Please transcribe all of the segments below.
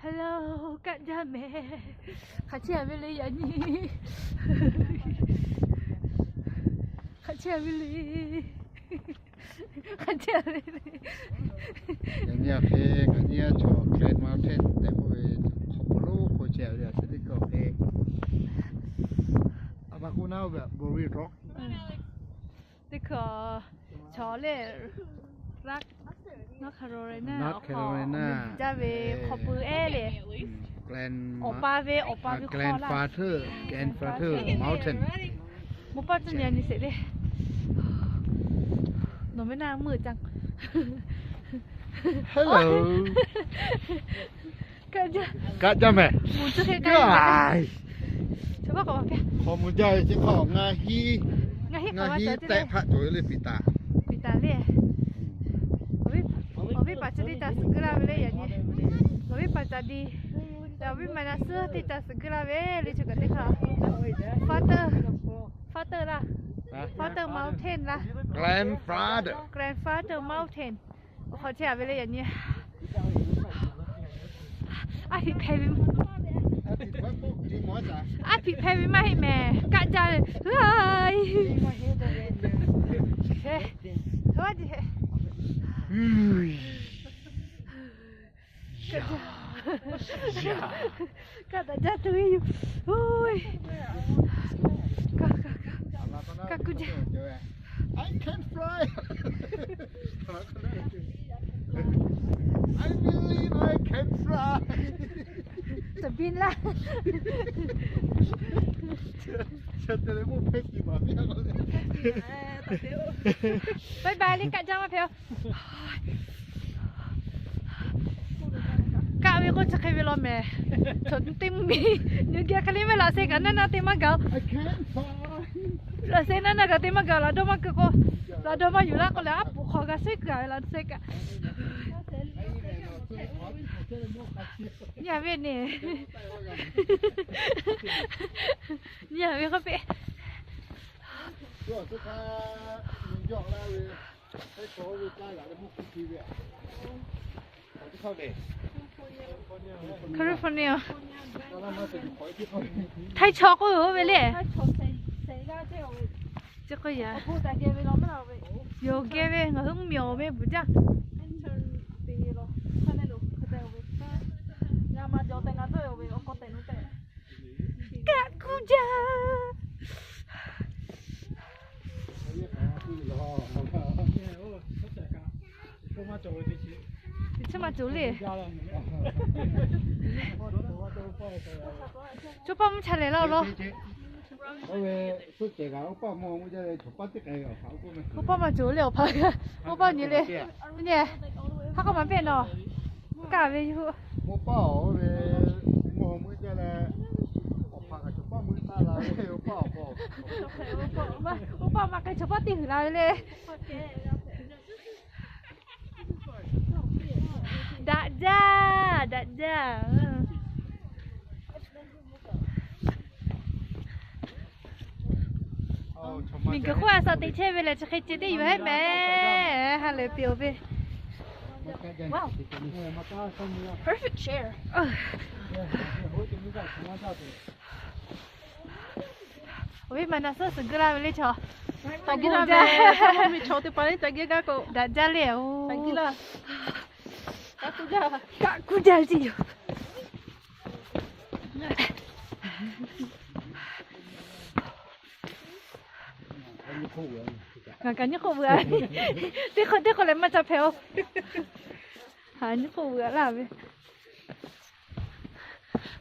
Hello, kaˆ jaˇ mehˍ. Hk'aˬ chehˇ a ve le yaꞈ nyi. Hk'aˬ chehˇ a ve le. Hk'aˬ chehˇ a ve le. Yaꞈ nyi a hk'e ngaˬ nyi a chaw Glen Mountain tehꞈ k'oˆ ve hk'aw k'o lo k'o chehˇ a ve a hk'e teˇ hkui a hk'e. A ba k'oˆ naˉ ve Boris Rock. Teˇ hkui chaw le, North Carolina, North Carolina jaˇ ve hk'aw pui ehˉ le. Awˬ pa ve, awˬ pa ve Glen Father, Glen Father Mountain. Mawˇ paˆ tcuhˇ nyi a nyi sheˍ le. Nawˬ meh naˇ meuˇ caˇ. Hello. Kaˆ jaˇ mehˍ. Hk'aw mvuh jaˇ ve chi hk'aw ngaˇ hiˉ, ngaˇ hiˉ tehꞈ hpaˆ cawˬ ve le piˍ taˍ. Piˍ taˍ le. Awˬ viˉ paˍ chi teˇ caꞈ suhˍ guˇ laˇ ve le yaꞈ nyi. Awˬ viˉ paˍ caꞈ di. Awˬ viˉ ma na suhˉ teˇ caꞈ suhˍ guˇ laˇ ve le chi kaꞈ teˇ hk'aˇ. Father, Father laˇ. Father Mountain laˇ. Grandfather, Grandfather Mountain. Awˬ hk'aw chehˇ a ve le yaꞈ nyi. A hpiꞈ hpehꞈ ve, a hpiꞈ hpehꞈ ve maˇ heˆ mehˍ. Kaˆ jaˇ ve. Kaˆ daꞈ jaˇ tuˬ ve yoˬ. Kaˆ, kaˆ, kaˆ. Kaˆ kuˇ jaˇ. I can fly. I believe I can fly. Tcuh biˇ laˇ. Bye bye le, kaˆ jaˇ maˇ hpehꞈ-oˬ. Kaˆ ve k'oˆ chi hk'e ve law mehˍ. Chaw teˇ mvuhˇ miˬ nyi geh hk'e le mehˍ laꞈ sheh kaꞈ naˇ naˇ te maˇ gaˬ-oˬ. Laꞈ sheh naˇ naˇ kaꞈ te maˇ gaˬ, laꞈ dawˇ maˇ keu k'o, laꞈ dawˇ maˇ yuˬ laˇ k'o leh aˉ poꞈ hk'aw g'a suhˉ kuiˬ a ve laꞈ sheh kaꞈ. Nyi a ve ne. Nyi a ve k'oˆ piˇ. California. Htaiˇ chaw k'oˆ ve le. Chi k'oˆ yaꞈ. Yoˬ geh ve ngaˬ hui mvuhˇ miˬ awˬ ve bvuhˬ jaˇ. Kaˆ kuˇ jaˇ. Teˇ chi maˇ cawˬ le. Coˇ paˆ mvuhˇ cha lehˬ laˇ law. Oˇ paˆ maˇ cawˬ le awˬ hpaˇ. Oˇ paˆ nyi le. Nyi, ha k'aw maˍ pehˇ nawˬ. Kaˆ ve yoˬ. Oˇ paˆ maˇ k'ai chaw paˆ teˇ huiˬ la ve le. Daꞈ jaˇ, daꞈ jaˇ. Miˬguiˬ hk'oˆ a saˍ teꞈ chehˇ ve lehˬ chi hk'e ceh teˇ yuˬ heˆ mehˍ. Ha lehˬ piˇ-oˬ ve. Perfect chair. Awˬ viˉ ma na suhˉ suhˍ guˇ laˇ ve le chaw. Taꞈ giˇ laˇ ve, chaw teˇ hpaˍ le taꞈ giˇ gaˇ k'o daꞈ jaˇ le. Kaˆ kuˇ jaˇ ve. Kaˆ kuˇ jaˇ ve yoˬ. Ngaˬ kaꞈ nyiˇ hk'oˆ veuꞈ a. Teˇ hk'oˆ teˇ hk'oˆ leh maˇ ca hpehꞈ-oˬ. Haꞈ nyiˇ hk'oˆ veuꞈ laˇ ve.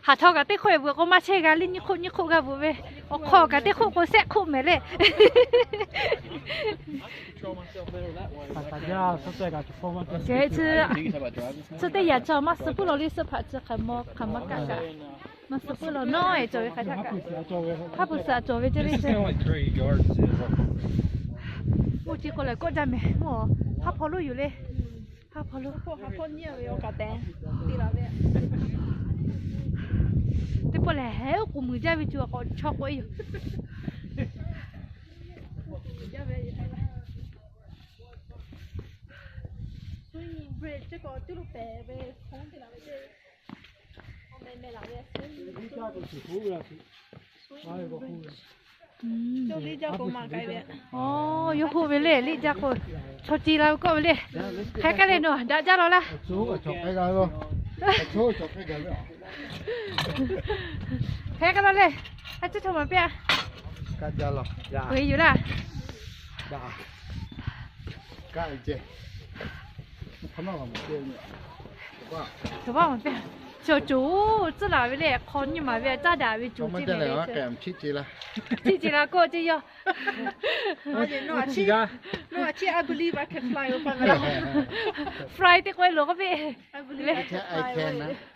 Haꞈ htawˇ kaꞈ teˇ hk'oˆ veuꞈ k'o maˇ chehˇ g'a le, nyiˇ hk'oˆ nyiˇ hk'oˆ g'a veuꞈ ve. Awˬ hk'aw kaꞈ teˇ hk'oˆ k'o shehˆ hk'oˆ mehˍ le. Chi teˇ yaꞈ chaw maˇ suh puiˉ law le, suhˆ hpaꞈ chi hk'aˬ maw hk'aˬ maˇ kaˆ kaꞈ maˇ suh puiˉ law nawˉ e cawˬ ve hk'aˬ htaˇ kaꞈ. Haˉ pui suhˍ a cawˬ ve ceˇ le. Oˇ chi k'o lehˬ kawˆ jaˇ mehˍ. Haˉ hpaw lonˉ yoˬ le. Haˉ hpaw lonˉ. Teˇ pawˆ lehˬ heˉ oˉ k'oˍ muiˬ jaˇ ve cu a k'awꞈ chaw k'oꞈ e yoˬ. Oˇ, yawˇ hoˆ ve le, liꞈ jaˇ k'o, chaw ce la ve kawˆ ve le. Hk'e k'ai leh nawˬ daꞈ jaˇ law laˇ. Hk'e k'ai law le. A ciˉ chaw maˍ piˇ-a. Peuˬ e yoˬ laˇ. Cawˬ baˆ maˍ piˇ. Cawˬ coˬ tcuhˉ laˬ ve le, hk'aw nyi maˍ ve caˇ daꞈ ve coˬ ce le. Chiˇ ce la kawˆ ce yawˇ. No, I believe I can fly over. Fly teˇ k'oˆ e loˬ k'oˆ piˇ. I believe I can fly.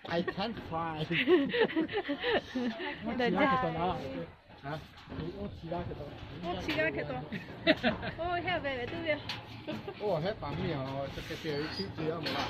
I can fly. Oˇ chi g'aˇ hk'e taw. Oˇ hehˆ ve ve tuˬ ve. Oˇ hehˆ paˍ miˇ a, chi hk'e te ve chiˇ ce a maˍ laˇ.